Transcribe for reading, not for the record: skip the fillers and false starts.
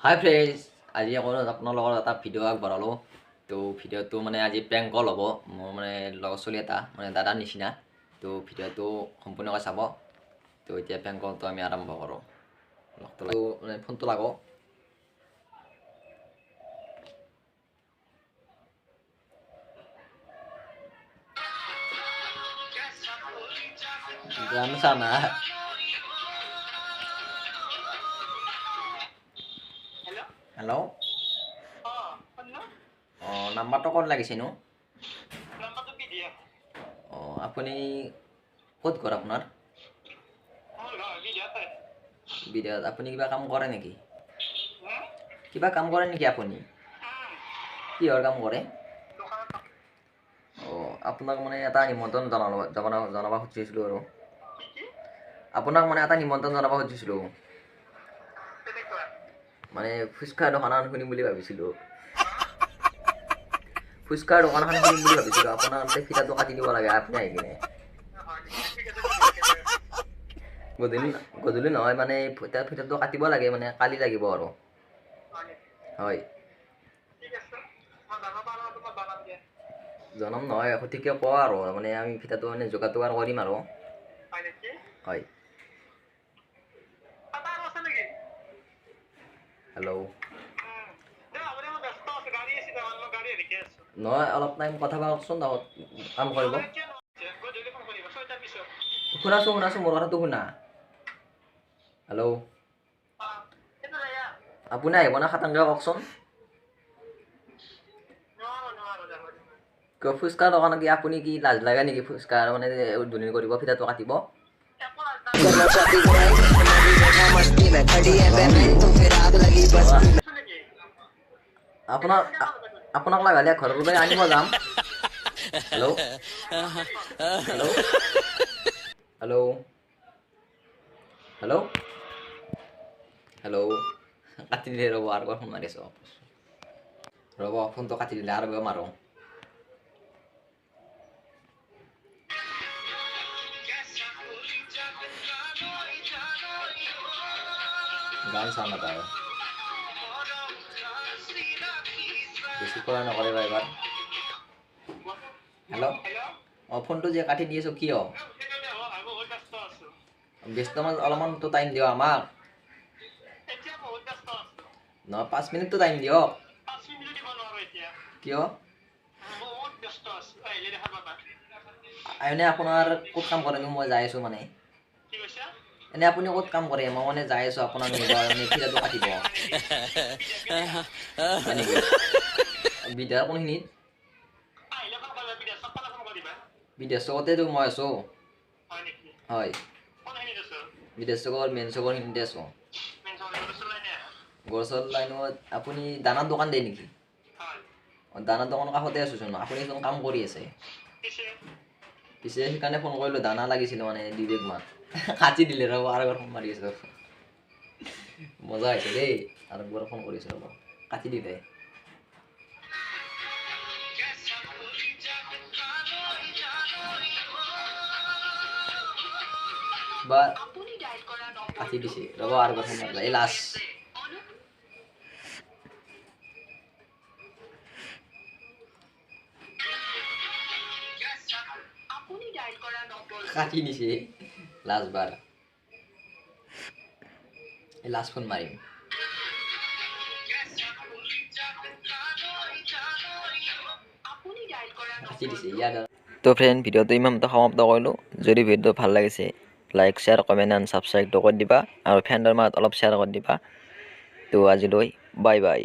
হাই friends, আজি আকৌ আপোনালোকৰ এটা ভিডিঅ' আগবঢ়ালোঁ। তো ভিডিঅ'টো মানে আজি প্ৰেংক কল হ'ব, মোৰ মানে লগৰ ছোৱালী এটা, মানে দাদাৰ নিচিনা। তো ভিডিঅ'টো সম্পূৰ্ণকৈ চাব। তো এতিয়া প্ৰেংক কলটো আমি আৰম্ভ কৰোঁ। লগটো মানে ফোনটো লাগো। গান চানা। হেল্ল'। অঁ, নাম্বাৰটো ক'ত লাগিছেনো? অঁ, আপুনি ক'ত ঘৰ আপোনাৰ? বিদ্যাত। আপুনি কিবা কাম কৰে নেকি? কিবা কাম কৰে নেকি আপুনি? কিহৰ কাম কৰে? অঁ, আপোনাক মানে এটা নিমন্ত্ৰণ জনাব জনাব খুজিছিলোঁ আৰু আপোনাক মানে এটা নিমন্ত্ৰণ জনাব খুজিছিলোঁ। মানে ফুচকাৰ দোকান এখন খুলিম বুলি ভাবিছিলোঁ। ফুচকাৰ দোকান এখন খুলিম বুলি ভাবিছিলোঁ। আপোনাৰ তাতে ফিটাটো কাটি দিব লাগে আপুনি আহি কিনে। গধূলি, গধূলি নহয়, মানে ফিটাটো কাটিব লাগে, মানে কালি লাগিব আৰু। হয়, জনাম নহয়, সঠিককৈ কোৱা আৰু, মানে আমি ফিটাটো মানে যোগাৰ তোগাৰ কৰিম আৰু। হয়। হেল্ল'। নহয়, অলপ টাইম কথা পাতকচোন, কাম কৰিব। শুনাচোন, শুনাচোন, মোৰ কথাটো শুনা। হেল্ল'। আপুনি আহিব না খাটাংকৈ কওকচোন। কিয় ফুচকাৰ দোকানত কি আপুনি কি লাজ লাগে নেকি ফুচকাৰ মানে উদ্বোধনী কৰিব, ফিটাটো কাটিব? আপোনাক আপোনাক লাগালে ঘৰৰ পৰা আনিব যাম। Hello, hello, hello, hello, hello. কাটি দিলে। ৰ'ব, আৰু এবাৰ ফোন মাৰিছোঁ। ৰ'ব, ফোনটো কাটি দিলে, আৰু এবাৰ মাৰোঁ। গান চাম এটা আৰু। বেছি কৰা নকৰিবা এইবাৰ। হেল্ল'। অঁ, ফোনটো যে কাটি দি আছোঁ, কিয়? ব্যস্ত মানে অলপমানতো টাইম দিয়ক আমাক। নহয়, 5 মিনিটটো টাইম দিয়ক। কিয়? এনে আপোনাৰ ক'ত কাম কৰেনো? মই যাই আছোঁ মানে। এনে আপুনি ক'ত কাম কৰে? মই মানে যাই আছোঁ আপোনাক নিব, মানে ফিটাটো কাটিব। হয় নেকি? বিদ্যাৰ কোনখিনিত? বিদ্যাৰ চকতেতো মই আছোঁ। হয়, বিদ্যাৰ চকৰ মেইন চকৰ খিনিতে আছোঁ। গছৰ লাইনত আপুনি দানাৰ দোকান দিয়ে নেকি? অঁ, দানাৰ দোকানৰ কাষতে আছোঁচোন। আপুনি চোন কাম কৰি আছে পিছে। সেইকাৰণে ফোন কৰিলোঁ, দানা লাগিছিল মানে 2 বেগমান। কাটি দিলে। ৰ'ব, আৰু এবাৰ ফোন মাৰি আছোঁ। মজা হৈছে দেই। আৰু একবাৰ ফোন কৰিছোঁ, ৰ'ব। কাটি দিলে বা কাটি দিছে। ৰ'ব, আৰু এবাৰ ফোন মাৰিলা। এই লাষ্ট। কাটি দিছে। লাষ্টবাৰ, এই লাষ্ট ফোন মাৰিম। কাটি দিছে ইয়াত। তো ফ্ৰেণ্ড, ভিডিঅ'টো ইমানতে সমাপ্ত কৰিলোঁ। যদি ভিডিঅ'টো ভাল লাগিছে, লাইক, শ্বেয়াৰ, কমেণ্ট এণ্ড ছাবস্ক্ৰাইবটো কৰি দিবা আৰু ফ্ৰেণ্ডৰ মাজত অলপ শ্বেয়াৰ কৰি দিবা। তো আজিলৈ বাই বাই।